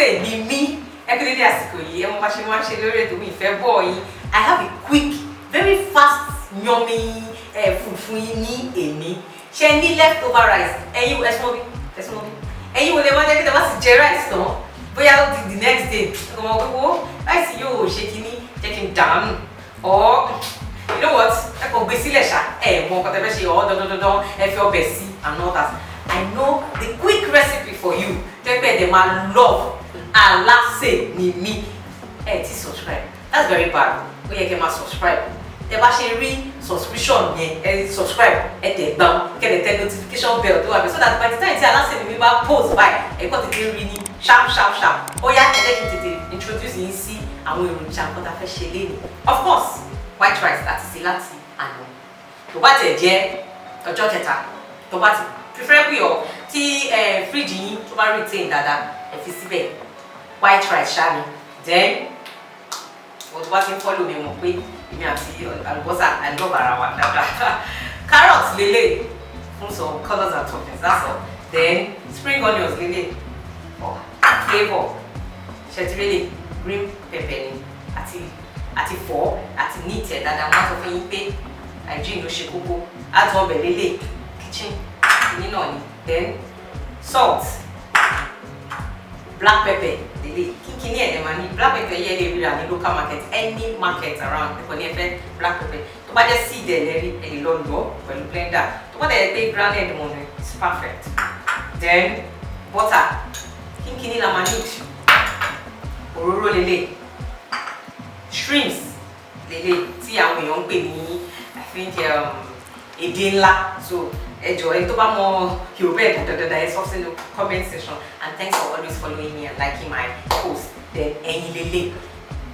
Alásè ni mí. Ẹ kú dédé àsìkò yìí. Ẹ mọ bá ṣe máa ń ṣe lórí ètò mi, ìfẹ́ bọ̀ yín. I have a quick, very fast, yummy food fún yín ní èní. Ṣe ní leftover rice? Ẹ̀yin ẹ súnmọ́ bí, ẹ súnmọ́ bí. Ẹ̀yin wo lè máa jẹ́ kí tẹ bá sì jẹ rice tán, bóyá ó di the next day, ọmọ gbogbo rice yóò ṣe kínní, jẹ́ kí n dànù, or you know what, ẹ kò gbé sílẹ̀ ṣá, ẹ mọ nǹkan tẹ fẹ́ ṣe, ọ̀ dandandandan ẹ fi ọbẹ̀ sí and all that. I know the quick recipe for you tẹ́ pé ẹ dẹ̀ máa love. Alásè ni mí. Ẹ ti subscribe, that's very bad. Ó yẹ kẹ́ máa subscribe. Tẹ́ bá ṣe rí subscription yẹn, ẹ subscribe, ẹ tẹ̀ gbàm, kẹ́ tẹ notification bell tó wà bẹ́ẹ̀, so that by the time tí Alásè ni mí bá post by, ẹ kọ́ tètè rí ní sharp sharp sharp. Ó yá, ẹ jẹ́ kí n tètè introduce yín sí àwọn èròjà nǹkan tá a fẹ́ ṣe lénìí. Of course, white rice láti ṣe láti àná, tó bá tẹ̀ jẹ́ ọjọ́ kẹta, tó bá ti preferably ọ tí fridge yín tó bá retain dáadáa, ẹ fi síbẹ̀. White rice ṣá ni. Then wọ́n tó bá ti ń follow mi mọ̀ pé èmi àti àlùbọ́sà, I love ara wa dáadáa. Carrot lélẹ̀ fún some colours and toppings, that's all. Then spring onions lélẹ̀ for flavour. Ṣètìlélẹ̀ green pepper ni àti fọ́ àti neat ẹ̀ dáadáa. Wọ́n á sọ fún yín pé hygiene ló ṣe kókó. Àtún ọbẹ̀ lélẹ̀, kitchen kìíní náà ni. Then salt, black pepper lélẹ̀ kínkínní ẹ̀ lè máa ní. Black pepper yẹ lè ríra ní local market, any market around. Ẹ̀kọ́ ní ẹ fẹ́ black pepper, tó bá jẹ́ seed ẹ̀ lẹ́rí, ẹ lè lọ lọ pẹ̀lú blender. Tó bá dẹ̀ pé grounded one, it's perfect. Then butter kínkínní la máa need. Òróró lélẹ̀. Shrimps lélẹ̀ tí àwọn èèyàn ń pè ní, I think, edé ńlá. So ẹ jọ̀ọ́, ẹni tó bá mọ Yorùbá ẹ̀ dáadáa, ẹ sọ sínú comment section. And thanks for always following me and liking my post. Then ẹyin lélẹ̀.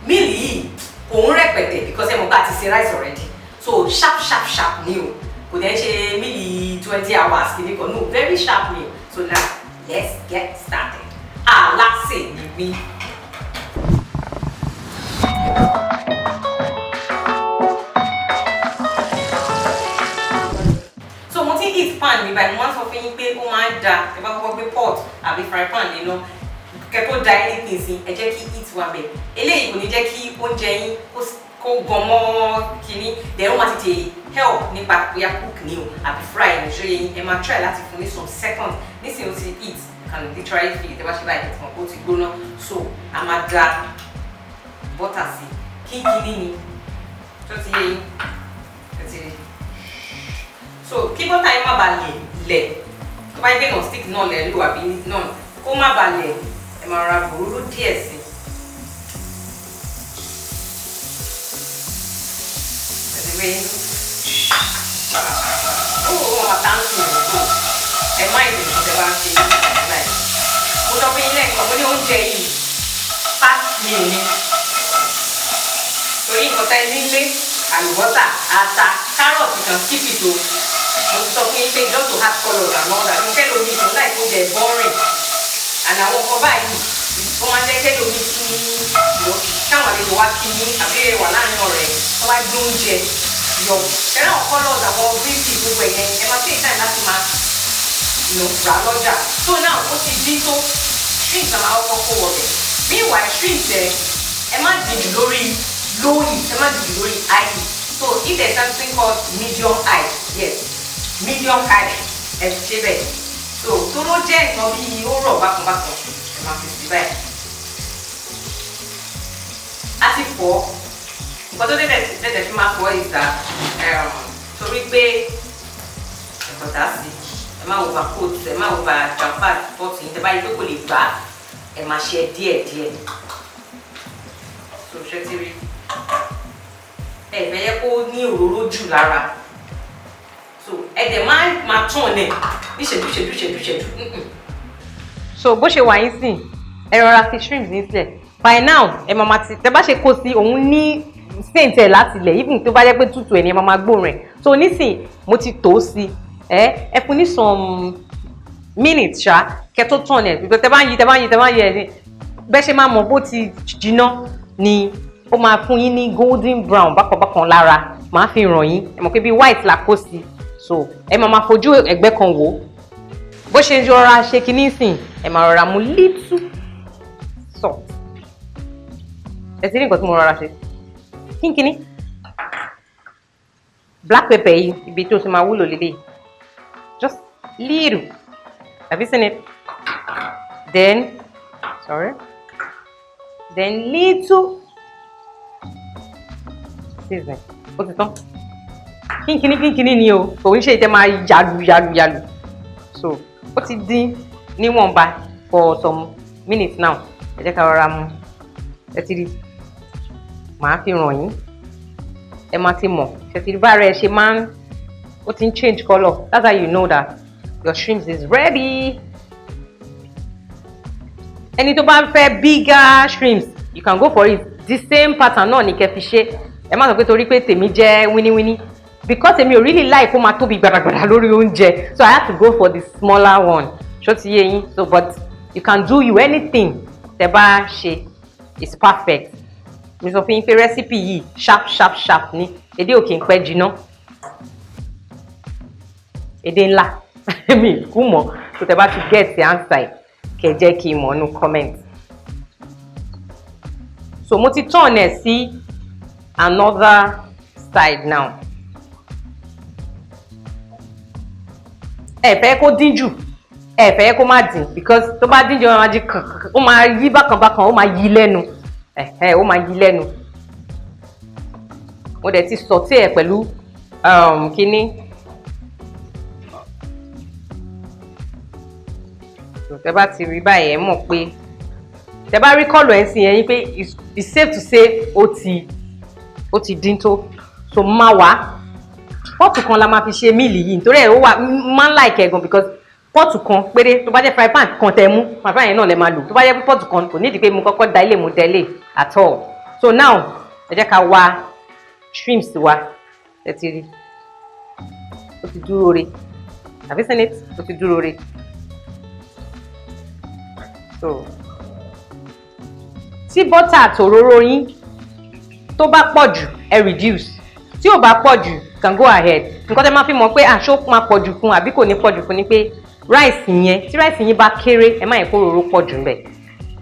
Meal yìí kò ń rẹpẹtẹ because ẹ mọ̀ pé a ti ṣe rice already, so sharp sharp sharp ni o. Kò dẹ̀ ń ṣe meal 20 hours kìíní kan, no, very sharp meal. So now let's get started. Alásè ni mí. So mo ti heat pan mi báyìí. Mo máa ń sọ fún yín pé ó máa ń da ẹ bá kọ́kọ́ gbé pot àbí fry pan nínú kẹ́ tó da anything sí, ẹ jẹ́ kí heat wà bẹ́ẹ̀. Eléyìí kò ní jẹ́ kí oúnjẹ yín kó gan mọ́ kínní, then ó máa tètè help nípa bóyá cook ni o àbí fry ní. Ṣó yẹ yín? Ẹ máa try láti fún ní some seconds. Nísìnyí ó ti heat, can literally feel it. Ẹ bá ṣe báyìí, ẹ ti mọ̀ pé ó ti gbóná. So a máa da butter sí kínkínní ni. Tó ti yé yín, ẹ ti rí. So kí butter yẹn má bàa lè lẹ̀, tó bá yẹ pé non stick náà lẹ̀ lò àbí náà, kó má bàa lẹ̀, ẹ máa ra òróró díẹ̀ sí i. Ẹ ti rí, ó wọ́n máa tá ń sùn òkú. Ẹ má ìdìbò tẹ bá ń ṣe ní. Mo sọ fún yín lẹ́ẹ̀kan, mo ní oúnjẹ yìí fast meal ni, torí nǹkan tẹ́ nílé, àlùbọ́sà, ata, carrot kan, skip it o. Mo ti sọ fún yín pé just to add colours and all that. Mo fẹ́ lomi ìfún láì kó jẹ boring, and àwọn nǹkan báyìí, wọ́n máa ń jẹ́ kẹ́lòmí tún lọ káwọn àlejò wá kí ní àbí wà láàrin ọ̀rẹ́ tó bá gbé oúnjẹ yọ fẹ́ràn àwọn colours, àwọn green tea, gbogbo ẹ̀yẹn, ẹ máa take time láti máa lọ rà lọ́jà. So now ó ti dín tó, shrimp náà máa kọ́kọ́ kó wọbẹ̀. Meanwhile, shrimp ẹ má dín jù lórí low heat, ẹ má dín jù lórí high heat. So if there is something called medium high, yes, medium high, ẹ ṣe bẹ́ẹ̀. So tó ló jẹ́ nǹkan bíi ó rọ̀ bákan bákan, ẹ máa fi sí báyìí. A ti fọ̀. Nǹkan tó dẹ̀dẹ̀ fi máa fọ̀ is that torí pé ẹ̀kọ́ dá sí, ẹ má wo bá coat, ẹ má wo bá jàmbá pot yìí. Tẹ bá yí pé kò lè gbà, ẹ máa ṣe díẹ̀ díẹ̀. So ṣé ti rí? Ẹ fẹ́ yẹ kó ní òróró jù lára, so ẹ dẹ̀ máa máa tún ọ̀nẹ̀ ní ṣẹ́jú ṣẹ́jú ṣẹ́jú ṣẹ́jú. So bó ṣe wà yín sìn, ẹ rọra fi shrimps ní sílẹ̀. By now ẹ máa ma ti tẹ bá ṣe kó sí òun ní scent ẹ̀ láti ilẹ̀, even tó bá jẹ́ pé tútù ẹ̀ ni, ẹ máa ma gbóòórùn ẹ̀. So nísìn mo ti tó sí, ẹ fún ní some minutes ṣá kẹ́ tó tàn ẹ̀, because tẹ bá ń yí, tẹ bá ń yí, tẹ bá ń yí ẹ̀ ní bẹ́ẹ̀ ṣe máa mọ̀ bó ti jiná ni. Ó máa fún yín ní golden brown bákanbákan lára. Màá fi ràn yín. Ẹ mọ̀ pé bí white la kó sí, so ẹ máa ma fojú ẹ̀gbẹ́ kan wò ó bó ṣe rọra ṣe kinní sìn. Ẹ máa rọra mú little. Salt. Ẹ ti rí nǹkan tí mo rọra ṣe kínkínní. Black pepper yìí, ibi tó ti máa wúlò lélẹ̀, just little. Have you seen it? Then, sorry, then little seasoning. Ó ti tán. Kínkínní kínkínní ni o, kò ń ṣe ìtẹ́ máa yàlù yàlù yàlù. So ó ti dín níwọ̀nba for some minutes now. Ẹ jẹ́ ká rọra mú. Ẹ ti rí, màá fi ràn yín, ẹ máa ti mọ̀. Ṣe ti rí bá rẹ ṣe máa ń, ó ti ń change colour. That's how you know that your shrimps is ready. Ẹni tó bá fẹ́ bigger shrimps, you can go for it. The same pattern náà ni kẹ́ fi ṣe. Ẹ má sọ pé torí pé tèmi jẹ́ wíníwíní, because èmi ò really like kó máa tóbi gbàdàgbàdà lórí oúnjẹ, so I have to go for the smaller one. Ṣó ti yé yín? So, but you can do you anything tẹ́ bá ṣe is perfect. Mi sọ fún yín pé recipe yìí sharp sharp sharp ni. Edé ò kì í pẹ́ jiná, edé ńlá mi kú mọ́. Tó tẹ́ bá ti get the answer, kẹ́ jẹ́ kí n mọ̀ nínú comment. So mo ti turn ẹ̀ sí another side now. Ẹ fẹ́ kó dín jù, ẹ fẹ́ kó má dín, because tó bá dín jù, ó máa di kàkàkà, ó máa yí bákan bákan, ó máa yí lẹ́nu ẹ̀, ó máa yí lẹ́nu. Mo dẹ̀ ti sauté ẹ̀ pẹ̀lú kínní. Tẹ́ bá ti rí báyìí, ẹ mọ̀ pé tẹ́ bá rí colour ẹ̀ sí yẹn pé it's safe to say ó ti dín tó. So máa wá pot kan la máa fi ṣe meal yìí, nítorí ẹ̀ ó wà máa ń like ẹ̀ gan, because pot kan péré, tó bá jẹ́ fry pan kan tẹ́ mú, fry pan yẹn náà lẹ máa lò. Tó bá jẹ́ pot kan, kò nídìí pé mo kọ́kọ́ da ilé mo da ilé at all. So now, ẹ jẹ́ ká wá shrimps wa. Ẹ ti rí, ó ti dúró re. Have you seen it? Ó ti dúró re. So tí bọ́tà àtòróró yín tó bá pọ̀ jù, ẹ reduce. Tí ò bá pọ̀ jù, can go ahead. Nǹkan tẹ́ máa fi mọ̀ pé àṣọ máa pọ̀ jù fún àbí kò ní pọ̀ jù fún ni pé rice yẹn, tí rice yín bá kéré, ẹ má yẹ kó òróró pọ̀ jù ńbẹ̀,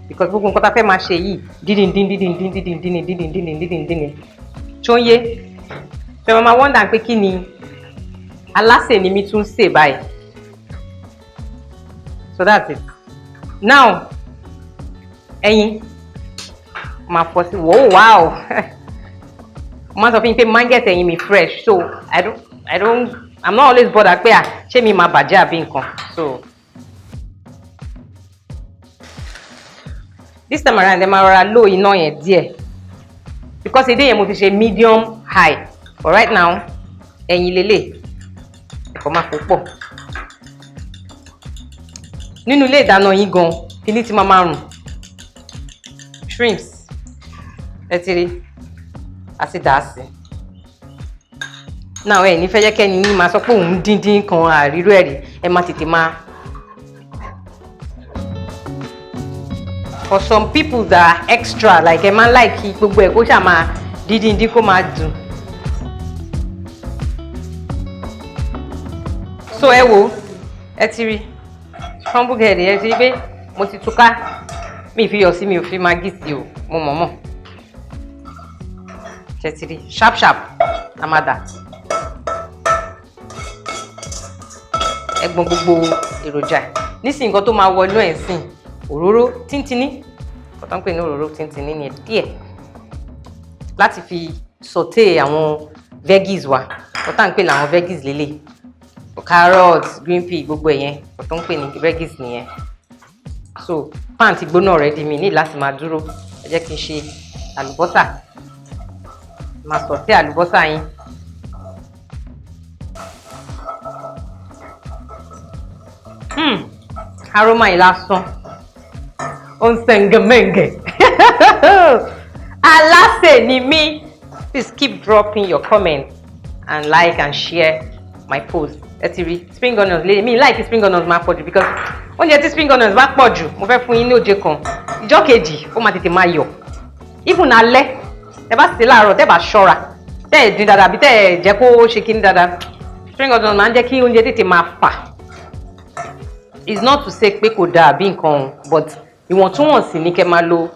because gbogbo nǹkan tá a fẹ́ máa ṣe yìí, dídìn dín dídìn dín dídìn dín dídìn dín dídìn dín. Tó ń yé ṣe, máa wonder pé kí ni alásè ni mi tún sè báyìí. So that's it. Now ẹyin máa fọ sí. Whoa, wow, mo máa sọ fún yín pé máa ń get ẹyin mi fresh, so I don't I'm not always bothered pé à ṣé mi máa bàjẹ́ àbí nǹkan. So this time around, ẹ máa rọra low iná yẹn díẹ̀, because edé yẹn mo ti ṣe medium high. But right now, ẹyin lélẹ̀, ẹ̀kọ́ máa kó pọ̀ nínú ilé ìdáná yín gan, kíní tí máa máa rùn. Shrimps, ẹ ti rí, àti dà á sí náà. Ẹ ní fẹ́ jẹ́ kẹ́ni yín máa sọ pé òun díndín kan àríró ẹ̀rí. Ẹ má tètè máa. For some people that are extra, like ẹ máa ń like gbogbo ẹ̀ kó ṣáà máa díndín dín, kó máa dùn. So ẹ wo, ẹ ti rí hamburger, ẹ ti rí pé mo ti túká. Mi fi yọ̀ sí, mi ò fi Maggi sí o, mo mọ̀ mọ̀. Ṣe ti rí? Sharp sharp la máa dà. Ẹ̀gbọ́n gbogbo èròjà nísìnyí, nǹkan tó máa wọ inú ẹ̀ sìn, òróró tíntínní, nǹkan tó ń pè ní òróró tíntínní ni díẹ̀ láti fi sauté àwọn veggies wa. Nǹkan tá à ń pè láwọn veggies lélẹ̀, carrot, green pea, gbogbo ẹ̀yẹn, nǹkan tó ń pè ní veggies nìyẹn. So pan ti gbóná already, mi ní láti máa dúró. Ẹ jẹ́ kí n ṣe àlùbọ́sà, máa sauté àlùbọ́sà yín. Aroma yìí lásán ó ń sẹ̀ǹgẹ̀mẹ̀ǹgẹ̀. Alásè ni mí. Please keep dropping your comments and like and share my post. Ẹ ti rí spring onions lé mi, like spring onions máa pọ̀ jù, because oúnjẹ tí spring onions bá pọ̀ jù, mo fẹ́ fún yín ní òjé kan, ìjọ́ kejì ó máa tètè máa yọ̀. Even alẹ́, tẹ bá sè láàárọ̀, tẹ bá ṣọ́ra, tẹ ẹ dín dáadáa àbí tẹ ẹ jẹ́ kó ṣe kíní dáadáa, spring onions máa ń jẹ́ kí oúnjẹ tètè máa fà. It's not to say pé kò dáa àbí nǹkan, but Ìwọ̀ntúnwọ̀nsì ní kẹ́ máa lo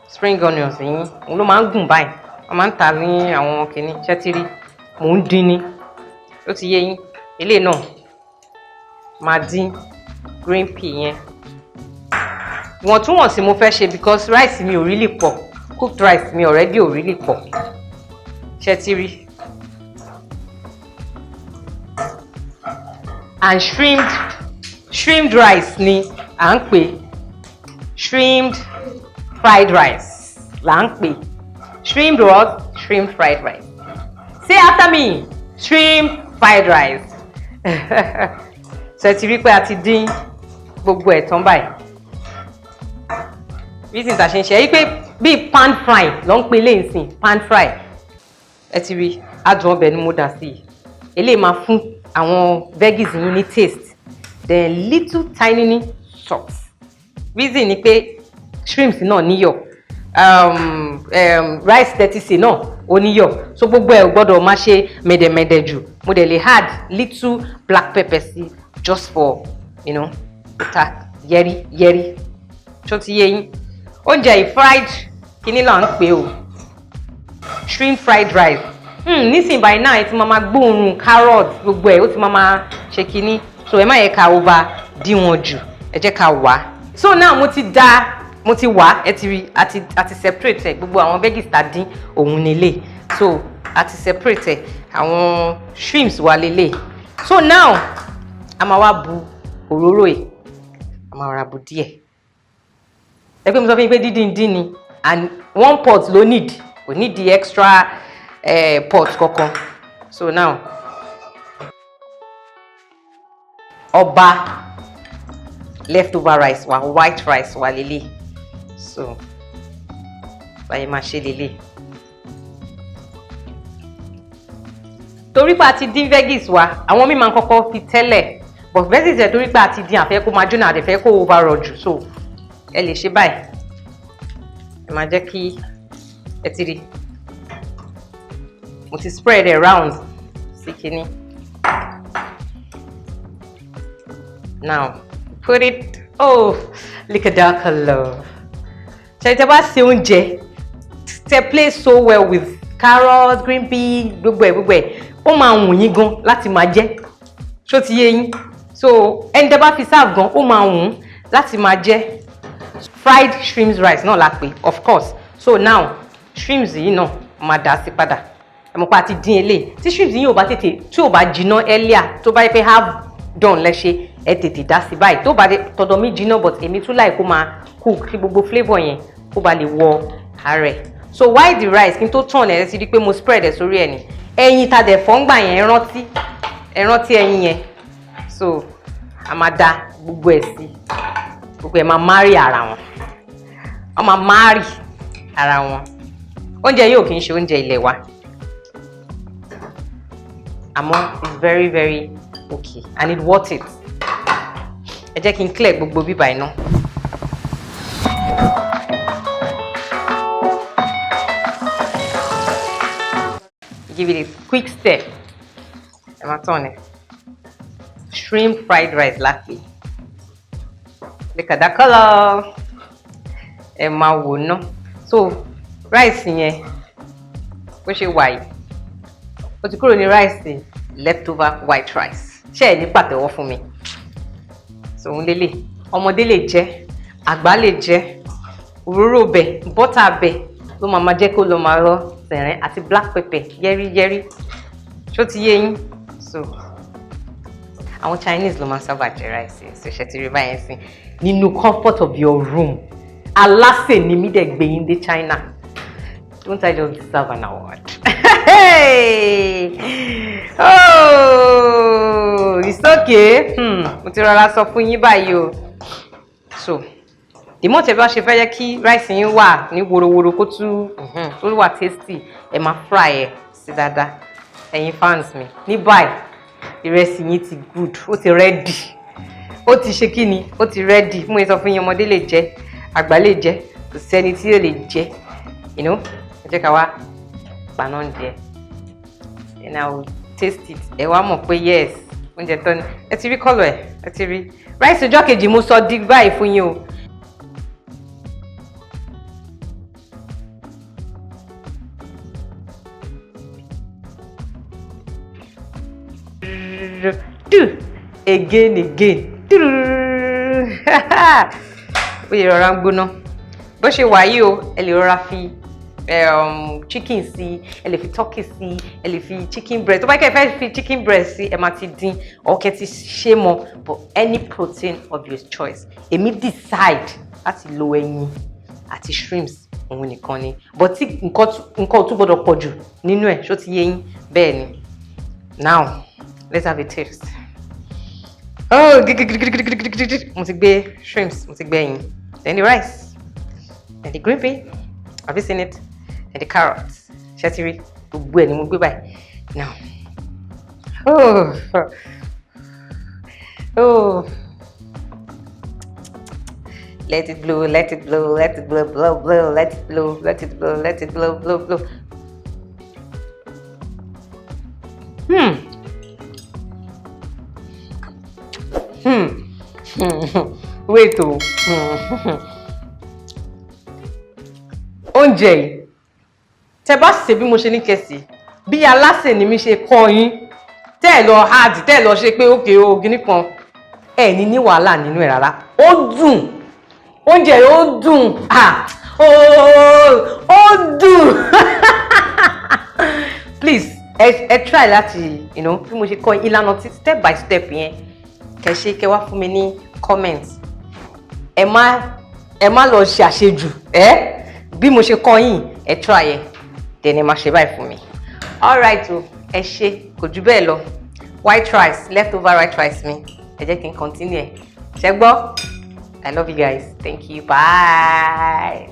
spring onions yín. Òun ló máa ń gùn báyìí, wọ́n máa ń tà ní àwọn kìíní. Ṣẹ́tírí, mò ń dín ní, ó ti yé yín. Eléyìí náà máa dín green pea yẹn. Ìwọ̀ntúnwọ̀nsì mo fẹ́ ṣe because rice mi ò really pọ̀, cooked rice mi already ò really pọ̀. Ṣẹ́tírí and shrimped rice ni à ń pè, shrimp fried rice là ń pè. Shrimp what? Shrimp fried rice. Say after me: shrimp fried rice. Ṣe ti rí pé a ti dín gbogbo ẹ̀ tán báyìí? Reason tá a ṣe ń ṣe é pé bíi pan fry ló ń pè léyìn, pan fry. Ẹ ti rí adùn ọbẹ̀ ni mo dà sí i. Eléyìí máa fún àwọn veggies yín ní taste. Then little tiny salt. Reason ni pé shrimps náà níyọ̀, rice 30 c náà ó níyọ̀, so gbogbo ẹ̀ ò gbọ́dọ̀ má ṣe mẹ̀dẹ̀mẹ̀dẹ̀ jù. Mo dẹ̀ lè add little black pepper sí just for ta yẹ́rí yẹ́rí. Ṣó ti yé yín? Oúnjẹ yìí, fried kíní là ń pè o, shrimp fried rice. Nísìnyí by now ẹ ti máa ma gbóòórùn carrot, gbogbo ẹ̀ ó ti máa ma ṣe kíní, so ẹ má yẹ ká over dín wọn jù, ẹ jẹ́ ká wà. So now mo ti da, mo ti wà, ẹ ti rí, àti separate ẹ. Gbogbo àwọn veggies tá dín òun nílé, so àti separate ẹ, àwọn shrimps wà lélẹ̀. So now a máa wá bu òróró yìí, a máa ra bu díẹ̀. Ẹ pé mo sọ fún yín pé dídín dín ni, and one pot ló need, kò need the extra pot kankan. So now ọba leftover rice wa, white rice wa lélẹ̀. So báyìí máa ṣe lélẹ̀. Torí pé a ti dín veggies wa, àwọn míì máa ń kọ́kọ́ fi tẹ́lẹ̀, but veggies ẹ̀, torí pé a ti dín, àfẹ́ kó máa jóná, àdẹ̀fẹ́ kó over jù, so ẹ lè ṣe báyìí. Ẹ máa jẹ́ kí ẹ ti rí mo ti spread ẹ round sí kinní. Now put it, oh, look at that colour. Ṣe tẹ bá ṣe oúnjẹ tẹ play so well with carrot, green pea, gbogbo ẹ gbogbo ẹ, ó máa wù yín gan láti máa jẹ. Ṣó ti yé yín? So ẹni tẹ bá fi serve gan, ó máa wù ú láti máa jẹ. Fried shrimps rice náà la pè, of course. So now shrimps yìí náà máa dà sí padà. Ẹ mọ̀ pé a ti dín eléyìí. Tí shrimps yìí ò bá tètè, tí ò bá jiná earlier, tó bá yẹ pé half done lẹ́ṣẹ̀, ẹ tètè dá sí báyìí. Tó bá tọ̀dọ̀ mi jiná, but èmi tún láì kó máa cook kí gbogbo flavour yẹn kó ba lè wọ ara ẹ̀. So why the rice kí n tó turn ẹ̀, ti di pé mo spread ẹ̀ sórí ẹ̀ ní ẹyin ta dẹ̀ fọ́ngbà yẹn. Ẹ rántí, ẹ rántí ẹyin yẹn. So a máa da gbogbo ẹ̀ sí, gbogbo ẹ̀ máa marry ara wọn, wọ́n máa marry ara wọn. Oúnjẹ yóò kì í ṣe oúnjẹ ilé wa, àmọ́ it's very very okay and it worth it. Ẹ jẹ́ kí n clear gbogbo bíbá iná. Give it a quick stir. Ẹ máa tán ni shrimp fried rice láti. Look at that colour. Ẹ máa wò ná. So rice yẹn bó ṣe wà yìí, ó ti kúrò ní rice, leftover white rice. Ṣé ẹ ní pàtẹ́wọ́ fún mi? So òun lélẹ̀, ọmọdé lè jẹ, àgbà lè jẹ. Òróró bẹ̀, bọ́tà bẹ̀ ló máa máa jẹ́ kó lọ máa lọ sẹ̀rẹ̀, àti black pepper yẹ́rìyẹ́rì. Ṣó ti yé yín? So àwọn Chinese ló máa ń sábà jẹ rice. So ṣe ti rí báyẹn sí nínú comfort of your room? Alásè ni mí dẹ̀ gbé yín dé China. Don't I just deserve an award? Oh, it's okay. Mo ti rọra sọ fún yín báyìí o. So the more tẹ́ bá ṣe fẹ́ yẹ kí rice yín wà ní worowóró, kó tún tó wà tasty, ẹ máa fry ẹ sí dáadáa. Ẹ̀yin fans mi, ní báyìí ìrẹsì yín ti good, ó ti ready, ó ti ṣe kí ni, ó ti ready. Mo sọ fún yín, ọmọdé lè jẹ, àgbà lè jẹ, kò sẹ́ni tí yóò lè jẹ. Ẹ jẹ́ ká wá paná díẹ̀, then I will taste it. Ẹ wá mọ̀ pé yes, oúnjẹ tán ni. Ẹ ti rí colour ẹ, ẹ ti rí rice ọjọ́ kejì. Mo sọ di báyìí fún yín o. Do again, again. Ó yẹ rọra ń gbóná bó ṣe wà yìí o. Ẹ lè rọra fi chicken sí, ẹ lè fi turkey sí, ẹ lè fi chicken breast. Tó bá kẹ́ ẹ fẹ́ fi chicken breast sí, ẹ máa ti dín or kẹ́ ti ṣe mọ́, but any protein of your choice. Èmi decide láti lo ẹyin àti shrimps, òun nìkan ni, but tí nǹkan ò tún gbọdọ̀ pọ̀ jù nínú ẹ̀. Ṣó ti yé yín? Bẹ́ẹ̀ ni. Now let's have a taste. Oh, gidigidigidigidigidi! Mo ti gbé shrimps, mo ti gbé ẹyin, then the rice, then the green pea. Have you seen it? Then the carrots. Ṣé ti rí? Gbogbo ẹ̀ ni mo gbé báyìí now. Oh, oh, let it blow, let it blow, let it blow, blow, blow, let it blow, let it blow, let it blow, blow, blow. Wait o. Oúnjẹ yìí, tẹ bá ṣe bí mo ṣe ní kẹsì, bí alásè ni mi ṣe kọ́ yín, tẹ́ ẹ lọ hard, tẹ́ ẹ lọ ṣe pé ókè o gíní kan, ẹ ní wàhálà nínú ẹ̀ rárá. Ó dùn, oúnjẹ yìí ó dùn. Ah, ó dùn. Please, ẹ try láti bí mo ṣe kọ́ ìlànà tí step by step yẹn, kẹ ṣe, kẹ wá fún mi ní comment. Ẹ má lọ ṣe àṣejù ẹ. Bí mo ṣe kọ́ yín, ẹ try ẹ, then ẹ má ṣe báyìí fún mi. Alright o, ẹ ṣe, kò jù bẹ́ẹ̀ lọ. White rice, leftover white rice mi, ẹ jẹ́ kí n continue ẹ. Ṣẹ gbọ́? I love you guys. Thank you. Bye.